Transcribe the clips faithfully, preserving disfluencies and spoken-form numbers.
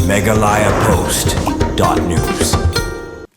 Meghalaya Post dot news.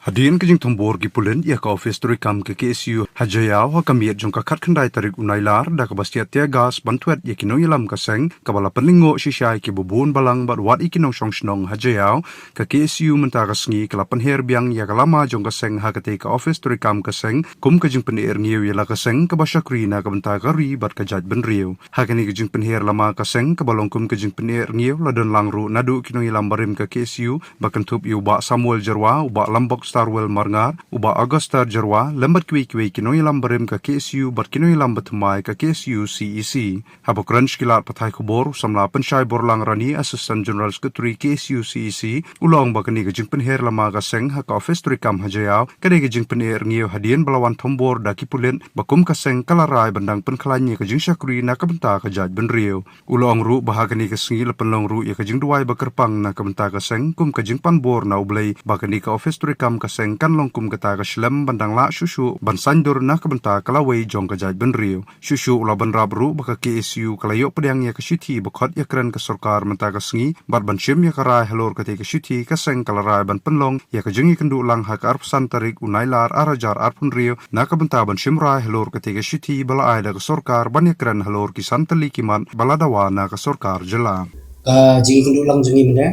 Hadien ka jingthombor ki pulit ïa ka office treikam ka K S U ha Jaïaw ha ka miet jong ka khatkhyndai tarik u Nailar da kaba siat tear gas ban thwet ïa ki nongïalam ka seng, kaba la pynlyngngoh shisha ïa kiba bun balang bad wat ïa ki nongshong shnong ha Jaïaw, ka K S U mynta ka sngi ka la pynher biang ïa ka lama jong ka seng ha katei ka office treikam ka seng kum ka jingpyneh rngiew ïa la ka seng kaba shakri na ka bynta ka ri bad ka jaitbynriew. Ha kane ka jingpynher lama ka seng kaba long kum ka jingpyneh rngiew la don lang ruh naduh ki nongïalam barim ka K S U ba kynthup ïa u Bah Samuel Jyrwa, u Bah Lambok Starwell Marngar, u Bah Augustar Jyrwa lem bad kiwei kiwei ki nongïalam barim ka K S U bad ki nongïalam bathymmai ka K S U C E C. Haba kren sha ki lad pathai khubor, u samla Pynshai Borlang Rani, Assistant General Secretary K S U C E C, u la ong ba kane ka jingpynher lama ka seng ha ka office treikam ha Jaïaw ka dei ka jingpyneh rngiew hadien ba la wan thombor da ki pulit ba kum ka seng ka la rai ban dang pynkhlaiñ ïa ka jingshakri na ka bynta ka jaitbynriew. U la ong ruh ba ha kane ka sngi la pynlong ruh ïa ka jingduwai ba kyrpang na ka bynta ka seng kum ka jingpanbor na U Blei ba kane ka office treikam ka seng kan long kum kata ka shlem ban dang lah shuh shuh ban saiñdur na ka bynta ka lawei jong ka jaitbynriew. Shuh shuh u la bynrap ruh ba ka K S U ka la ïoh pdiang ïa ka shithi ba khot ïakren ka sorkar mynta ka sngi bad ban shim ïa ka rai halor katei ka shithi ka seng ka la rai ban pynlong ïa ka jingïakynduh lang ha ka arphew san tarik u Nailar ar hajar arphew hynriew na ka bynta ban shim rai halor katei ka shithi ba la ai da ka sorkar ban ïakren halor ki san tylli ki mat ba la dawa na ka sorkar jylla. Ka jingïakynduh lang jong ngi mynne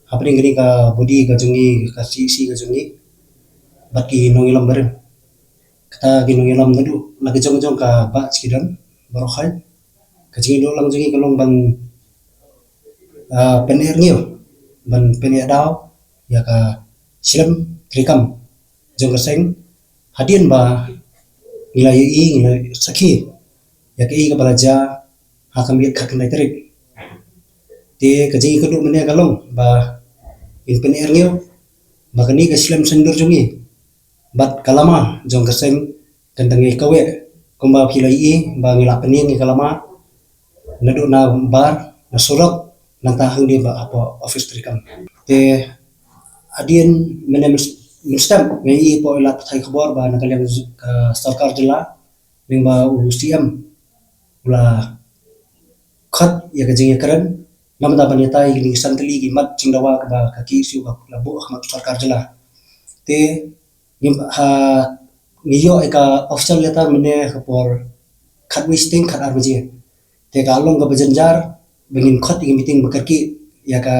hapdeng kane ka body ka jong ngi, ka C E C ka jong ngi bad ki nongïalam barim. Kata ki nongïalam naduh na ka jong jong ka Bah Chikidon baroh hai. Ka jingïakynduh lang jong ngi ka long ban, ah, pyneh rngiew, ban pyneh daw ïa ka shlem treikam jong ka seng hadien ba ngi la ïohi, ngi la sakhi ïa kaei kaba la jia ha ka miet khatkhyndai tarik. Te ka jingïakynduh mynne ka long ba ngin pyneh rngiew ba kane ka shlem saiñdur jong ngi bad ka lama jong ka seng kan dang ïa kaweh kumba phi la ïohi ba ngi la pynïeng ïa ka lama naduh na bar, na surok, nangta hangne ba hapoh office treikam. Te hadien mynne myn-, mynstep nga ïohi hapoh ïa lad pathai khubor ba na ka liang ka sorkar jylla lyngba u C M u la khot ïa ka jingïakren namar ban ïatai ïa kine ki san tylli ki mat jingdawa kaba ka K S U ka la buh ha khmat sorkar jylla. Te ngi ha, ngi ïoh ïa ka official letter mynne ha ka por khatwei shiteng khatar baje. Te ka long kaba jynjar ba ngin khot ïa ka meeting ba kyrkieh ïa ka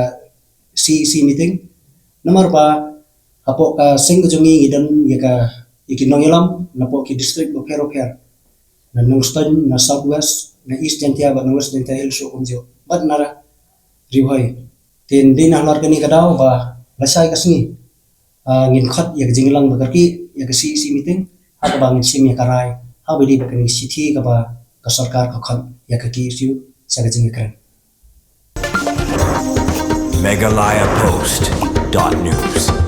C E C meeting. Namar ba hapoh ka seng ka jong ngi ngi don ïa ka, ïa ki nongïalam napoh ki district bapher bapher, na Nongstoiñ, na South West, na East Jaintia bad na West Jaintia Hills ruh kumjuh bad na Ri Bhoi. Te dei na halor kane ka daw ba lashai ka sngi, ah, ngin khot ïa ka jingïalang ba kyrkieh ïa ka C E C meeting ha kaba ngin shim ïa ka rai ha ba dei ba kane ka shithi kaba ka sorkar ka khot ïa ka K S U sha ka jingïakren. Meghalaya Post dot news.